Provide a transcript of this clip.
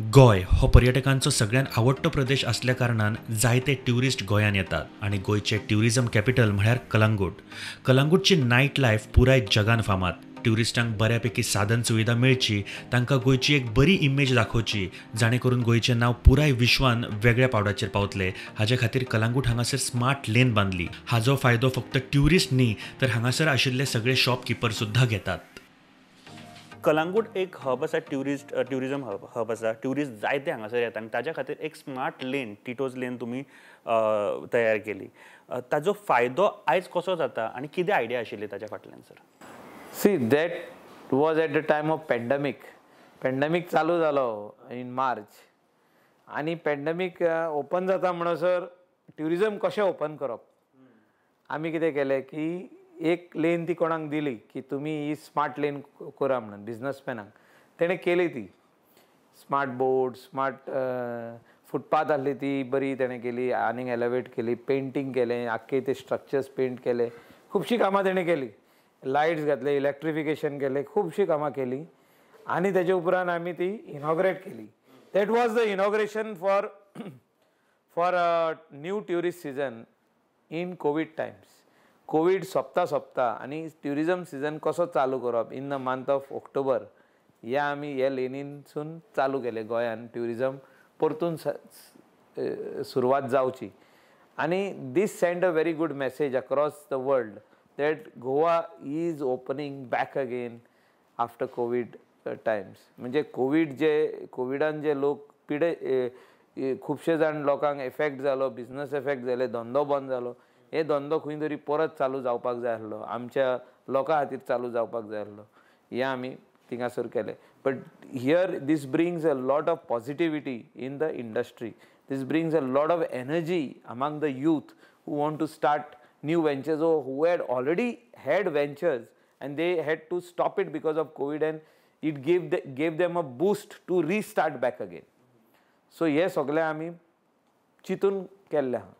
गोंय हो पर्यटकांचो सगळ्यांत आवडटो प्रदेश आसल्या कारणान जायते ट्युरिस्ट गोंयांत येतात आनी गोंयचें ट्युरिजम कॅपिटल म्हळ्यार कलंगूट. कलंगूटची नायट लायफ पुराय जगान फामाद. ट्युरिस्टांक बऱ्यापैकी साधन सुविधा मेळची, तांकां गोंयची एक बरी इमेज दाखोवची, जाणे करून गोंयचें नांव पुराय विश्वान वेगळ्या पावंड्याचेर पावतलें, हाजे खातीर कलंगूट हांगासर स्मार्ट लेन बांदली. हाजो फायदो फक्त ट्युरिस्ट न्ही तर हांगासर आशिल्ले सगळे शॉपकिपर सुद्दां घेतात. कलंगूट एक हब आसा, ट्युरिस्ट ट्युरिजम हब आसा. ट्युरिस्ट जायते हांगासर येता आनी ताज्या खातीर एक स्मार्ट लेन, टिटोज लेन तुमी तयार केली. ताजो फायदो आयज कसो जाता आनी कितें आयडिया आशिल्ली ताज्या फाटल्यान sir? See, that was at the time of pandemic. Pandemic चालू जालो इन मार्च आनी पेंडमीक ओपन जाता म्हणसर ट्युरिजम कशें ओपन करप, आमी कितें केलें की एक लेन ती कोणाक दिली की तुमी ही स्मार्ट लेन करा म्हणून बिजनसमॅनाक. तेणें केली ती स्मार्ट बोर्ड, स्मार्ट फुटपाथ आसली ती बरी तेणें केली, आनीक एलिवेट केली, पेंटींग केलें, आख्खे ते स्ट्रक्चर्स पेंट केले, खुबशीं कामां तेणें केली, लायट्स घातले, इलेक्ट्रिफिकेशन केलें, खुबशीं कामां केली आनी तेजे उपरांत आमी ती इनॉग्रेट केली. That was the inauguration for a new tourist season in COVID times. COVID सोंपता सोंपता आनी ट्युरिजम सिजन कसो चालू करप in the month of October, ह्या आमी हे लेनीनसून चालू केलें. गोंयान ट्युरिजम परतून सुरवात जावची आनी this send a very good message across the world that Goa is opening back again after COVID times. म्हणजे कोवीड जे कोविडान जे लोक पिडे खुबशे जाण लोकांक एफेक्ट जालो, बिजनस एफेक्ट जाले, धंदो बंद जालो, हे धंदो खंय तरी परत चालू जावपाक जाय आसलो, आमच्या लोकां खातीर चालू जावपाक जाय आसलो, हें आमी थिंगासर केलें. But here this brings a lot of positivity in the industry, this brings a lot of energy among the youth who want to start new ventures or who had already had ventures and they had to stop it because of COVID, and it gave them a boost to restart back again. So हे सगळें आमी चिंतून केल्लें आहा.